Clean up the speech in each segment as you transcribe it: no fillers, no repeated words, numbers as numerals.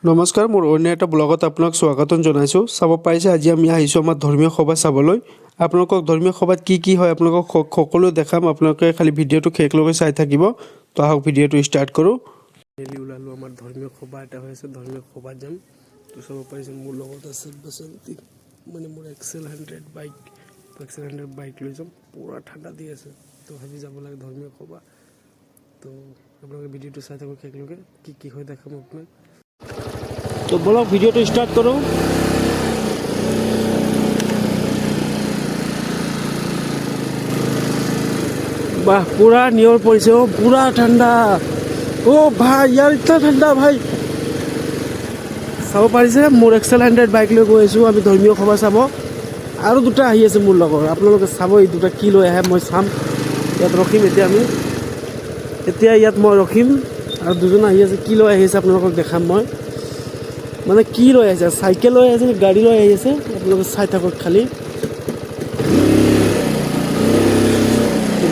নমস্কাৰ, মোৰ অন্য এটা ব্লগত আপোনাক স্বাগতম জনাইছোঁ। চাব পাৰিছে, আজি আমি আহিছোঁ আমাৰ ধৰ্মীয় সভা চাবলৈ। আপোনালোকক ধৰ্মীয় সভাত কি কি হয় আপোনালোকক সকলো দেখাম। আপোনালোকে খালি ভিডিঅ'টো শেষলৈকে চাই থাকিব। তো আহক, ভিডিঅ'টো ষ্টাৰ্ট কৰোঁ। ফাইনেলি ওলালোঁ, আমাৰ ধৰ্মীয় সভা এটা হৈ আছে, ধৰ্মীয় সভাত যাম। তো চাব পাৰিছে, মোৰ লগত আছে বসন্তী, মানে মোৰ এক্সেল 100 বাইক। এক্সেল 100 বাইক লৈ যাম। পূৰা ঠাণ্ডা দি আছে, তো ভাবি যাব লাগে ধৰ্মীয় সভা। তো আপোনালোকে ভিডিঅ'টো চাই থাকক শেষলৈকে, কি কি হয় দেখাম আপোনাক। তো বলক, ভিডিঅ'টো ষ্টাৰ্ট কৰোঁ। বাহ, পুৰা নিয়ৰ পৰিছে। অ' পুৰা ঠাণ্ডা। অ' ভাই, ইয়াৰ ইतना ঠাণ্ডা ভাই। চাব পাৰিছে, মোৰ এক্সেল 100 বাইক লৈ গৈ আছোঁ আমি ধৰ্মীয় সভা চাব। আৰু দুটা আহি আছে মোৰ লগৰ। আপোনালোকে চাব, এই দুটা কি লৈ আহে মই চাম। ইয়াত ৰখিম এতিয়া আমি। এতিয়া ইয়াত মই ৰখিম আৰু দুজন আহি আছে। কি লৈ আহি আছে আপোনালোকক দেখাম মই। মানে কি লৈ আহিছে, চাইকেল লৈ আহিছে নে গাড়ী লৈ আহি আছে, আপোনালোকে চাই থাকক খালি।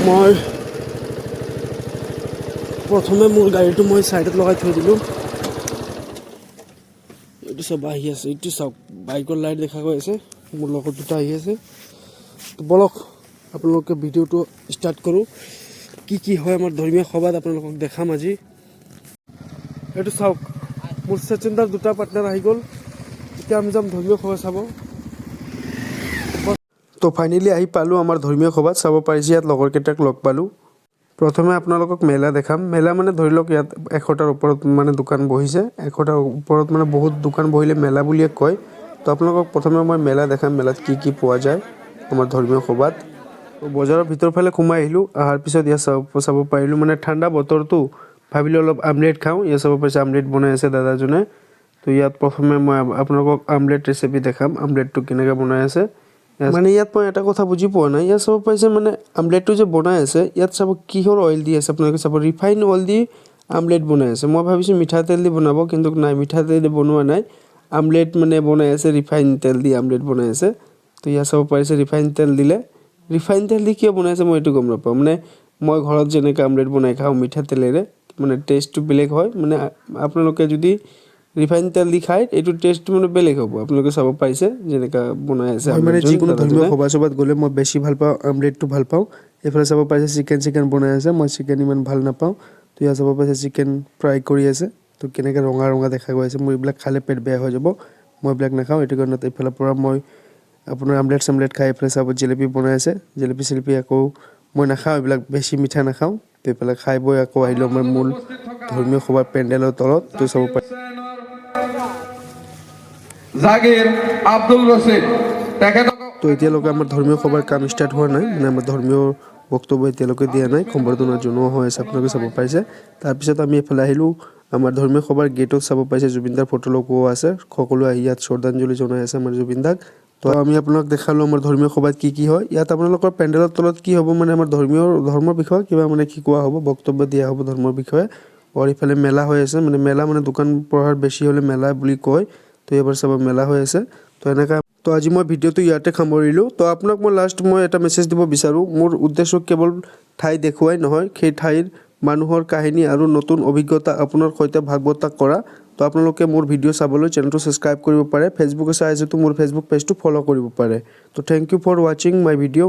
মই প্ৰথমে মোৰ গাড়ীটো মই ছাইডত লগাই থৈ দিলোঁ। এইটো চব আহি আছে। এইটো চাওক, বাইকৰ লাইট দেখা গৈ আছে। মোৰ লগত দুটা আহি আছে। তো বলক, আপোনালোকে ভিডিঅ'টো ষ্টাৰ্ট কৰোঁ। কি কি হয় আমাৰ ধৰ্মীয় সভাত আপোনালোকক দেখাম আজি। এইটো চাওক, মোৰ চেচেণ্ডাৰ দুটা পাৰ্টনাৰ আহি গ'ল। এতিয়া আমি যাম ধৰ্মীয় সভা চাব। তো ফাইনেলি আহি পালোঁ আমাৰ ধৰ্মীয় সভাত। চাব পাৰিছে, ইয়াত লগৰকেইটাক লগ পালোঁ। প্ৰথমে আপোনালোকক মেলা দেখাম। মেলা মানে ধৰি লওক ইয়াত 100টাৰ ওপৰত মানে দোকান বহিছে। 100টাৰ ওপৰত মানে বহুত দোকান বহিলে মেলা বুলিয়ে কয়। তো আপোনালোকক প্ৰথমে মই মেলা দেখাম, মেলাত কি কি পোৱা যায় আমাৰ ধৰ্মীয় সভাত। তো বজাৰৰ ভিতৰ ফালে সোমাই আহিলোঁ। অহাৰ পিছত ইয়াত চাব চাব পাৰিলোঁ, মানে ঠাণ্ডা বতৰটো, ভাবিলোঁ অলপ আমলেট খাওঁ। ইয়াত চাব পাৰিছে, আমলেট বনাই আছে দাদাজনে। তো ইয়াত প্ৰথমে মই আপোনালোকক আমলেট ৰেচিপি দেখাম, আমলেটটো কেনেকৈ বনাই আছে। মানে ইয়াত মই এটা কথা বুজি পোৱা নাই। ইয়াত চাব পাৰিছে, মানে আমলেটটো যে বনাই আছে, ইয়াত চাব কিহৰ অইল দি আছে। আপোনালোকে চাব, ৰিফাইন অইল দি আমলেট বনাই আছে। মই ভাবিছোঁ মিঠাতেল দি বনাব, কিন্তু নাই, মিঠাতেল দি বনোৱা নাই। আমলেট মানে বনাই আছে, ৰিফাইন তেল দি আমলেট বনাই আছে। তো ইয়াত চাব পাৰিছে, ৰিফাইন তেল দিলে। ৰিফাইন তেল দি কিয় বনাই আছে মই এইটো গম নাপাওঁ। মানে মই ঘৰত যেনেকৈ আমলেট বনাই খাওঁ মিঠাতেলেৰে, মানে টেষ্টটো বেলেগ হয়। মানে আপোনালোকে যদি ৰিফাইন তেল দি খায়, এইটো টেষ্টটো মানে বেলেগ হ'ব। আপোনালোকে চাব পাৰিছে, যেনেকা বনাই আছে। মই মানে আমলেটজন যিকোনো ধৰ্মীয় দাদাজনে। সভা চভাত গ'লে মই বেছি ভাল পাওঁ, আমলেটটো ভাল পাওঁ। এইফালে চাব পাৰিছে, চিকেন চিকেন বনাই আছে। মই চিকেন ইমান ভাল নাপাওঁ। তো ইয়াত চাব পাৰিছে, চিকেন ফ্ৰাই কৰি আছে। তো কেনেকৈ ৰঙা ৰঙা দেখা গৈ আছে। মোৰ এইবিলাক খালে পেট বেয়া হৈ যাব, মই এইবিলাক নাখাওঁ। এইটো কাৰণত এইফালৰ পৰা মই আপোনাৰ আমলেট চামলেট খাই, এইফালে চাব, জেলেপি বনাই আছে। জেলেপি চেলেপি আকৌ মই নাখাওঁ, এইবিলাক বেছি মিঠা নাখাওঁ। তো এইফালে খাই বৈ আকৌ আহিলোঁ আমাৰ মূল ধৰ্মীয় সভাৰ পেণ্ডেলৰ তলত। তো চাব পাৰি জাগিৰ আব্দুল ৰচিদ তেখেতক তো এতিয়ালৈকে আমাৰ ধৰ্মীয় সভাৰ কাম ষ্টাৰ্ট হোৱা নাই, মানে আমাৰ ধৰ্মীয় বক্তব্য এতিয়ালৈকে দিয়া নাই। সম্বৰ্ধনা জনোৱা হৈ আছে, আপোনালোকে চাব পাৰিছে। তাৰপিছত আমি এইফালে আহিলোঁ আমাৰ ধৰ্মীয় সভাৰ গেটত। চাব পাৰিছে, জুবিনদাৰ ফটো লগোৱা আছে। সকলোৱে আহি ইয়াত শ্ৰদ্ধাঞ্জলি জনাই আছে আমাৰ জুবিনদাক। তো আমি আপোনাক দেখালোঁ আমাৰ ধৰ্মীয় সভাত কি কি হয়। ইয়াত আপোনালোকৰ পেণ্ডেলৰ তলত কি হ'ব, মানে আমাৰ ধৰ্মীয় ধৰ্মৰ বিষয়ে কিবা মানে শিকোৱা হ'ব, বক্তব্য দিয়া হ'ব ধৰ্মৰ বিষয়ে। আৰু ইফালে মেলা হৈ আছে। মানে মেলা মানে দোকান পোহাৰ বেছি হ'লে মেলা বুলি কয়। তো এইবাৰ চাব, মেলা হৈ আছে। তো এনেকা। তো আজি মই ভিডিঅ'টো ইয়াতে সামৰিলোঁ। তো আপোনাক মই লাষ্ট মই এটা মেছেজ দিব বিচাৰোঁ। মোৰ উদ্দেশ্য কেৱল ঠাই দেখুৱাই নহয়, সেই ঠাইৰ মানুহৰ কাহিনী আৰু নতুন অভিজ্ঞতা আপোনাৰ সৈতে ভাগ বতৰা কৰা। তো আপোনালোকে মোৰ ভিডিঅ' চাবলৈ চেনেলটো ছাবস্ক্ৰাইব কৰিব পাৰে। ফেচবুকে চাই আছে তো মোৰ ফেচবুক পেজটো ফ'ল' কৰিব পাৰে। তো thank you for watching my video.